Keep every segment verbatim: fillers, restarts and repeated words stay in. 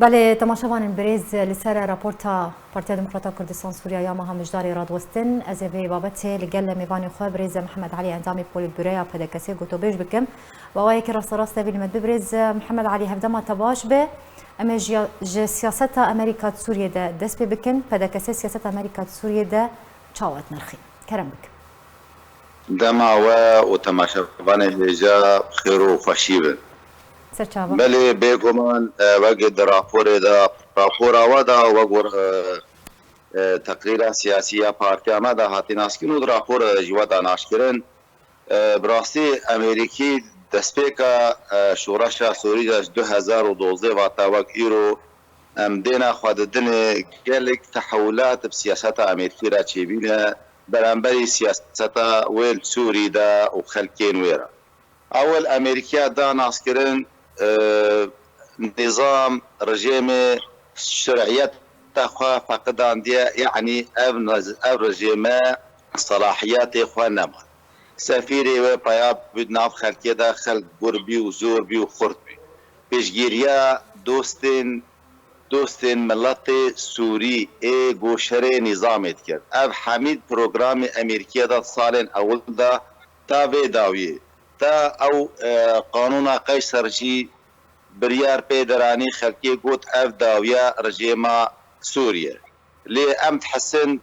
Belê, temaşevanên birêz, li ser raporta Partiya Demokrata Kurdistan Sûriya ya meha Mijdarê radwestin, ez ê vê babetê li gel mêvanê xwe birêz Mihemed Elî, endamê Polîtburoya P D K S, gotobêj bikim. Bi awayekî rasterast tevî li me dibe. Birêz Mihemed Elî, hevdema te baş be. Em ê ji, ji siyaseta Amerîka di Sûriyê de dest pê bikin. P D K S siyaseta Amerîka di Sûriyê de çawa dinirxî? Kerem bikin. Dema we û temaşevanê hêja bi xêr û xweşî bin. Ser çava. Belê, bêguman, e, wek di raporê de, rapora we de, wek wir, e, e, teqrîra siyasî ya partiya me de hatî naskirin û di rapora de jî we da naşkirin. E, bi rastî Amerîkî destpêka, e, şoreşa Sûrî de ji du hezar û dozdeh vata wek îro em dêna xwe didinê gelek tehewlat bi siyaseta Amerîkî re çêbîne, beramberî siyaseta wê li Sûrî de û xelkên wê re. Ewil Amerîkiya da naskirin, e, nîzam, rejêmê şer'iyeta xwe feqidandiye, yanî ev niz-, ev rejême selahiyetê xwe nema. Sefîrê wê peya bi nav xelkê de xelk gur bî û zor bî û xurt bî. Pêşgiriya dostên, dostên miletê Sûrî ê ku şerê nîzamê dikir. Ev hemî programê Amerîkiye de salên ewil de ta vê dawiyê. Ta ew, e, qanûna Qeyser jî biryar pê deranî, xelkê got ev dawiya rejêma Sûriye. Lê em dihisin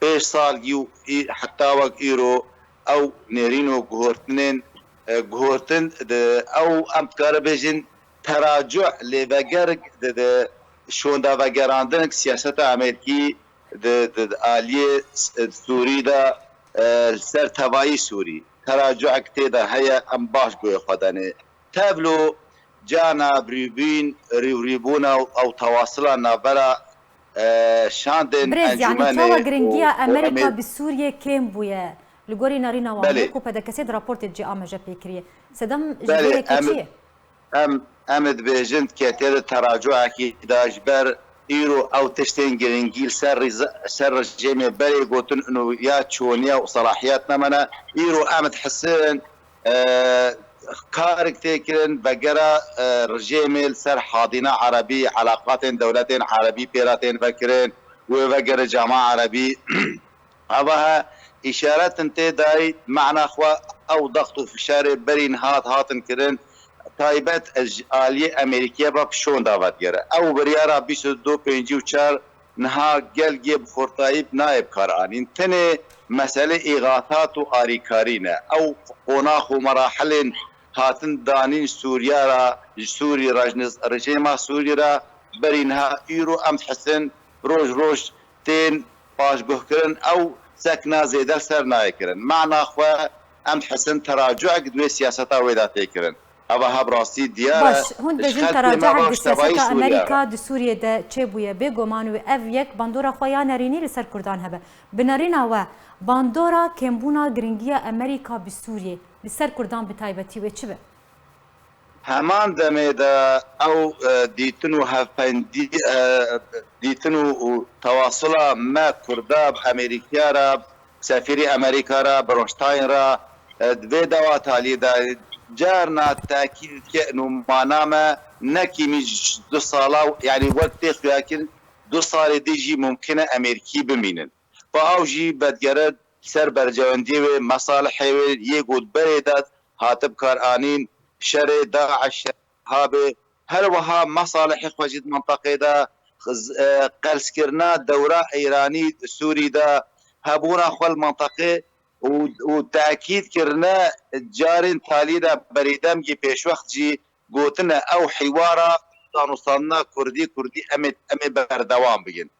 pêş salgî û î-, heta wek îro ew nêrîn û guhortinên, e, guhortin di ew em dikare bêjin teracu lê vegerik di, di şonda vegerandinik siyaseta Amerîkî di, di, di aliyê s-, Sûrî de, e, li ser tevayî Sûrî teracuek tê de heye, em baş guhê xwe denê. Tevlo cana birîbûn, rîwrîbûna û ew tewasila navbera, e, şandên Birêz, yanî encûmenê çawa û, giringiya û Amerîka Amer- bi Sûriyê kêm bûye? Li gorî nerîna wan, Belê. Wekû P D K S di raportê cî amaje pê kiriye. Sedem ji Belê, vê yekê em, çi ye? em, em dibêjin ketiye di teracuekî de ji ber îro ew tiştên giringî li ser rîza-, ser rejêmê berê gotin û ya çoniye û selahiyet nemene. Îro em dihisin, e, karik tê kirin, vegera, e, rejêmê li ser hadîna erebî, elaqatên dewletên erebî pê re tên vekirin, wê vegere cama erebî. Ava he, îşaretin tê dayî, mana xwe ew dext û fişarê berî niha hatin kirin, taybet ji aliyê Amerîkiye ve bi şonda vedigere. Ew biryara bîst û du pêncî û çar niha gelgê bi xurtayî nayê bi kar anîn. Tenê meselê îxatat û arîkarî ne. Ew qonax û merahilên hatin danîn Sûriya re, ji Sûrî re, ji niz-, rejêma Sûrî re berî niha îro em dihisin roj roj tên paşguhkirin, ew sekna zêde li ser nayê kirin. Mana xwe em dihisin teracuek di wê siyaseta wê de tê kirin. Eva ha bi rastî diyar e. Baş, hûn dibêjin teracuek di siyaseta Amerîka di Sûriyê de çêbûye. Bêguman wê ev yek bandora xwe ya nerînî li ser Kurdan hebe. Bi nerîna we, bandora kêmbûna giringiya Amerîka bi Sûriyê li ser Kurdan bi taybetî wê çi be? Heman demê de ew, e, dîtin û hevpeyndî, e, dîtin û, û tewasula me Kurda bi Amerîkiya re, sefîrê Amerîka re, Bronstein re, e, di vê dewa taliyê de carna tekîd dike û mana me ne kîmî ji du sala, yanî wek tê xuyakirin, du salê dî jî mumkin e Amerîkî bimînin. Xwe ew jî vedigere ser berjewendiyê wê, mesalihê wê yê ku di berê de hatib kar anîn, şerê DAIŞ, Şerê Irhabê, her wiha mesalihê xwe jî di mintaqê de, xiz-, e, qelskirina dewra Îranî Sûrî de, hebûna xwe li mintaqê û, û tekîd kirine carên talî de berî demgî pêşwext jî gotine ew hîwara danûstandina Kurdî, Kurdî em ê, em ê berdewam bikin.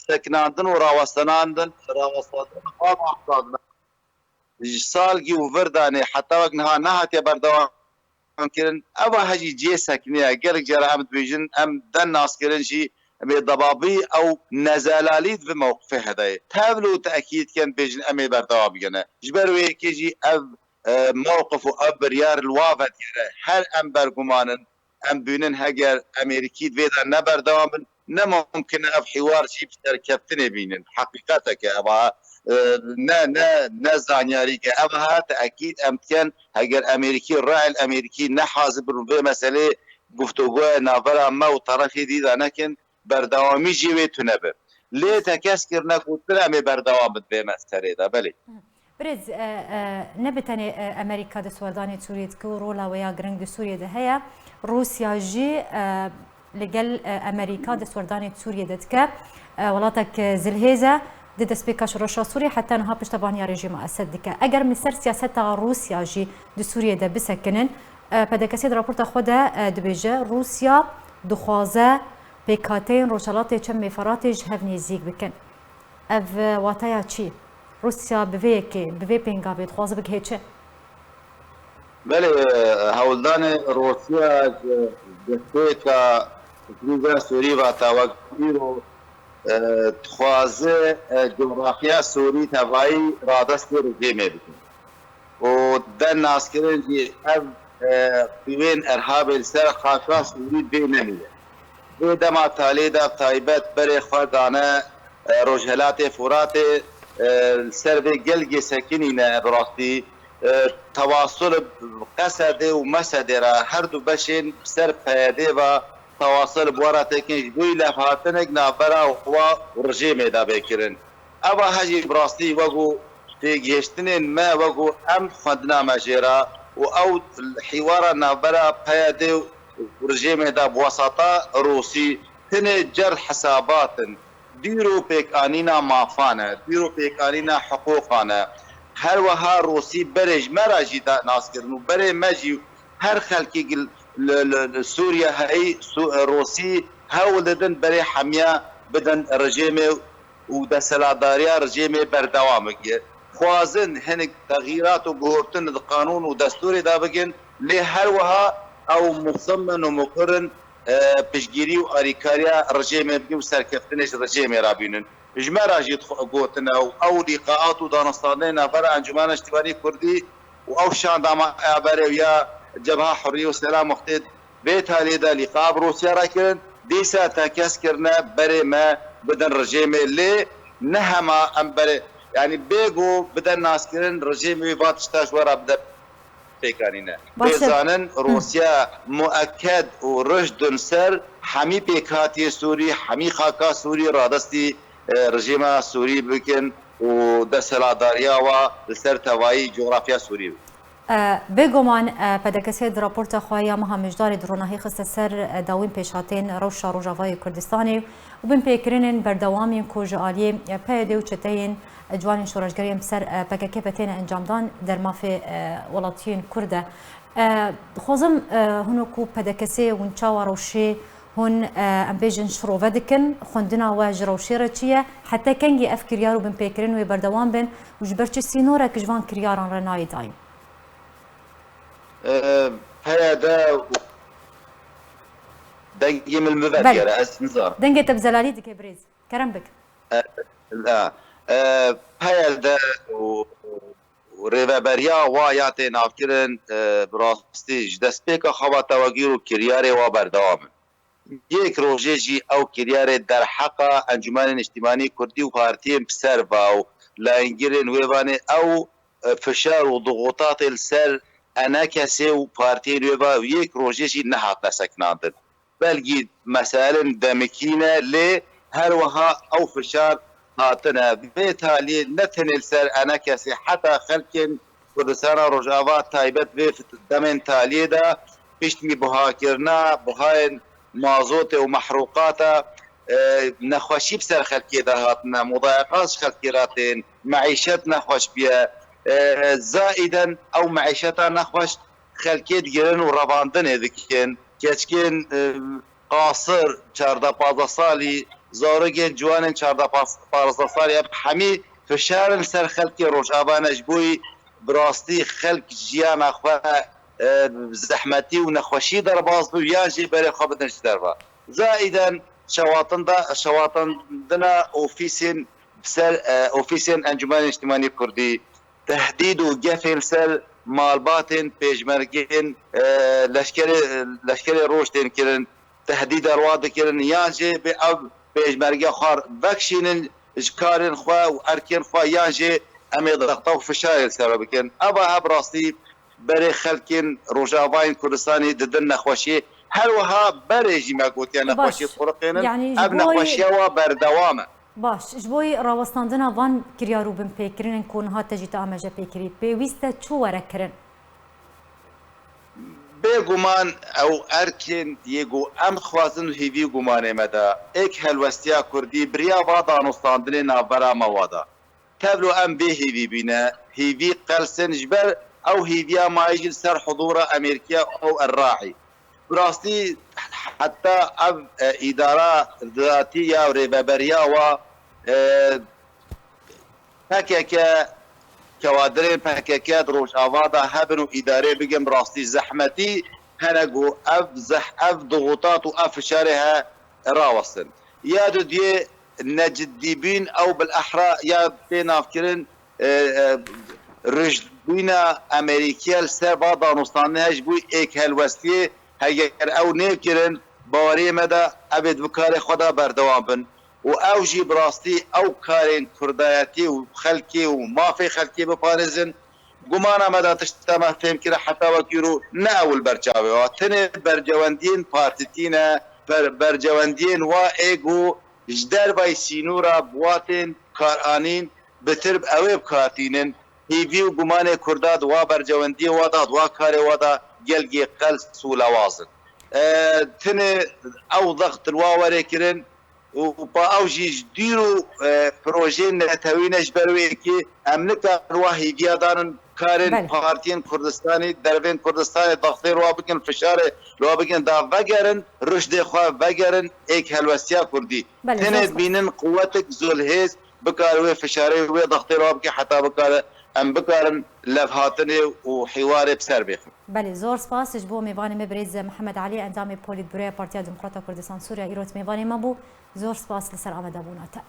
Sekinandin û rawestanandin, rawestandin, rawestanandin ji salgî û vir danê heta wek niha nehatiye berdewam kirin. Eva he jî cihê sekinê ye. Gelek cara em dibêjin, em den naskirin jî em ê debabî ew nezelalî di vê mewqifê hede ye. Tevlo tekîd dikin, dibêjin em ê berdewam bikene. Ji ber wê yekê jî ev, e, mewqif û ev biryar li wa vedigere. Her em berguman in, em bînin heger Amerîkî di vê de ne berdewam bin, ne mumkin e ev hîwar jî bi serkeftinê bînin. Heqîqeteke ev a, e, ne, ne, ne zanyarîke. Ev ha tekîd em dikin, heger Amerîkî, re'yl Amerîkî ne hazir bin vê meselê guftûgoya navbera me û terefê dî de nekin, berdewamî jî wê tune be. Lê tekez kirine ku tu em ê berdewam bin vê meselê de, belê. Birêz, e, e, ne bi tenê, e, Amerîka destwerdanê Sûriyê dike û rola wê ya giring di Sûriyê de heye, Rûsya jî, e, li gel, e, Amerîka destwerdanê Sûriyê de dike. E, welatek, e, zilhêz e, di destpêka şoreşa Sûriyê heta niha piştevaniya rejîma Esed dike. Eger min ser siyaseta Rûsya jî di Sûriyê de bisekinin, e, P D K S di raporta xwe de, e, dibêje, Rûsya dixwaze pêkhateyên Rojhelatê Çemê Feratê ji hev nêzîk bikin. Ev, e, wateya çi? Rûsya bi vê yekê, bi vê pêngavê dixwaze bigihê çi? Belê, hewldanê Rûsya ji destpêka krîza Sûrî ve ta wek îro, e, dixwaze, e, coğrafya Sûrî tevayî radestê rejîmê bike. Û de naskirin jî ev, e, qîwên erhabê li ser xaka Sûrî vê nemîne. Vê dema talê de taybet berê xwe dane, e, Rojhelatê Furatê, e, li ser vê gelgê sekinîne bi rastî, e, tewasul Qesedê û Mesedê re her du beşên ser P Y D'ê ve tewasul bi we re tekin ji bo levhatinek navbera xwe û rejîmê de bê kirin. Eva hejî bi rastî wek ku têgihiştinên me, wek ku em xwendina me jê re û ew hîwara navbera P Y D û rejîmê de bi wesata Rûsî hinê cerd hesabat in. Dîro pêkanîna mafan e, dîro pêkanîna hiqûqan e. Her wiha Rûsî berê ji me re jî da naskirin û berê me jî her xelkî li, li, li Sûriye heyî Rûsî hewl didin berê hemiya bidin rejîmê û desthilatdariya rejîmê berdewam bike. Xwazin hinek texyîrat û guhortin di qanûn û destûrê de bikin, lê her wiha ew musimin û muqir in, e, piştgirî û alîkariya rejîmê bikin û serkeftinê ji rejîmê re bînin. Ji me re jî dixwe-, gotine û ew lîqaat û danûstandinên navbera Encûmena Niştimanî Kurdî û ew şanda me ya berê û ya Cebha Hurriye û Selam wextê vê talê de lîqa bi Rûsya re kirin, dîsa tekez kirine berê me bidin rejîmê lê ne hema em berê, yanî bê ku bide naskirin rejîmê wî va tişta ji we re bide pêkanîne. Baş e. Bê zanin Hı. Rûsya mueked û rijd in ser hemî pêkhatiyê Sûrî, hemî xaka Sûrî radestî, e, rejîma Sûrî bikin û desthilatdariya wa li ser tevayî cografya Sûrî bikin. E, bêguman, e, P D K S di raporta xwe ya meha Mijdarê di ronahî xiste ser, e, dawîn pêşhatên rewşa Rojavayê Kurdistanê û binpêkirinên berdewam yên ku ji aliyê, e, P Y D û çeteyên, e, ciwanên şoreşgerê yên bi ser, e, P K K ve têne encamdan dermafê, e, welatiyên Kurd e. E, dixwazim, e, hûn wekû P D K S hûn çawa rewşê hûn, e, em bêjin şirove dikin, xwendina we ji rewşê re çi ye, heta kengî ev kiryar û binpêkirin wê berdewam bin û ji ber çi sînorek ji van kiryaran re nayê dayîn? E, P Y D dengê min li min Belê. Vedigere, ez nizanim. Dengê te bi zelalî dike birêz. Kerem bik. E, la, e, P Y D û, û rêveberiya wa ya tê navkirin, e, bi rastî ji destpêka xwe ve tewegîr û kiryarê wa berdewam in. Yek rojê jî ew kiryarê derheqa Encûmenê Niştimanî Kurdî û partiyên bi ser ve û layîngirên wê vanê ew, e, fişar û dixutatê li ser E N K S ê û partiyên wê ve yek rojê jî nehatine sekinandin. Belkî meselên demikî ne, lê her wiha ew fişar hatine. Vê taliyê ne tenê li ser E N K S ê heta xelkên Kurdistana Rojava taybet vê fit-, demên taliyê de piştî buhakirina buhayên mazotê û mehrûqata, e, nexweşî bi ser xelkê de hatine, mudayeqat ji xelkê re tên, meîşet nexweş bûye. E, zaîden ew meîşeta nexweş xelkê digirin û revandinê dikin. Keçikên, e, qasir, çardeh pazdeh salî, zarokên ciwanên çardeh pazdeh salî, ev hemî fişar in ser xelkê Rojava ne, ji bo yî bi rastî xelk jiyana xwe, e, zehmetî û nexweşî derbas bû, yan jî berê xwe bidin ji derve. Zaîden şewatinda-, şewatandina ofîsên ser, e, ofîsên Encûmenê Niştimanî Kurdî, tehdîd û gefên ser malbatên pêşmergên, e, leşkerê, leşkerê roj tên kirin, tehdîda wa dikirin, yan jî bê ev pêşmerge xwe vekişînin ji karên xwe û erkên xwe, yan jî em ê dexta û fişarê li ser we bikin. Eva he bi rastî berê xelkên Rojavayên Kurdistanê didin nexweşiyê, Her wiha berê jî me gotiye nexweşiyê dixuliqînin. Ev nexweşiya wa berdewam e. Baş, ji bo rawestandina van kiryar û binpêkirinên ku niha te jî te amaje pê kirî, pêwîst e çi were kirin? Bêguman ew erkên yê ku em dixwazin hêvî û gumanê me de êk helwestiya kurdî bi riya va danûstandinê navbera me wa de. Tevlo em bê hêvî bîne, hêvî qelsin ji ber ew hêviya mayî jî li ser hudûra Amerîkiya ew errahî. Bi rastî heta ev e, îdara datî ya rêveberiya wa e, P K K, kewadirên P K K di Rojava de hebin û îdarê bikin, bi rastî zehmetî hene ku ev zeh, ev dixutat û ev fişarê he rawestin. Ya dudiyê neciddîbîn ew bilehra ya tê navkirin e, e, rijdbîna Amerîkiye li ser va danûstandinê he ji bo êkhelwestiyê heger ew nêkirin, baweriyê me de ev ê di bi karê xwe de berdewam bin. û ew jî bi rastî ew karên kurdayetî û xelkê û mafê xelkê biparêzin. Gumana me de tişta me fêm kire heta wekî rû ne ew li ber çavê wa. Tenê bercewendiyên partîtî ne, ber, bercewendiyên wa ê ku ji dervayî sînora bi wa tên karanîn, bi tir ew ê bi kar tînin. Hêvî û gumanê kurda di wa bercewendiyê wa de, di wa karê wa de gelgê qels û lewaz in. E, tenê ew zext li wa were kirin, û pa ew jî ji dîr û e, projeyên netewî ne ji ber wê yekê em nikarin wa hêviya danin karên partiyên Kurdistanê, dervên Kurdistanê dextê li wa bikin, fişarê li wa bikin da vegerin, ruşdê xwe vegerin êk helwestiya Kurdî. Tenê bînin quwetik zolhêz bikare wê fişarê wê dextê li wa bike heta bikare em bikarin levhatinê û hîwarê bi ser bêxin. Belê, zor spas ji bo mêvanê me birêz Mihemed Elî, endamê Polîtbüroya Partiya Demokrata Kurdistan Sûriya, îro mêvanê me bû. Zor spas li ser amadebûna te.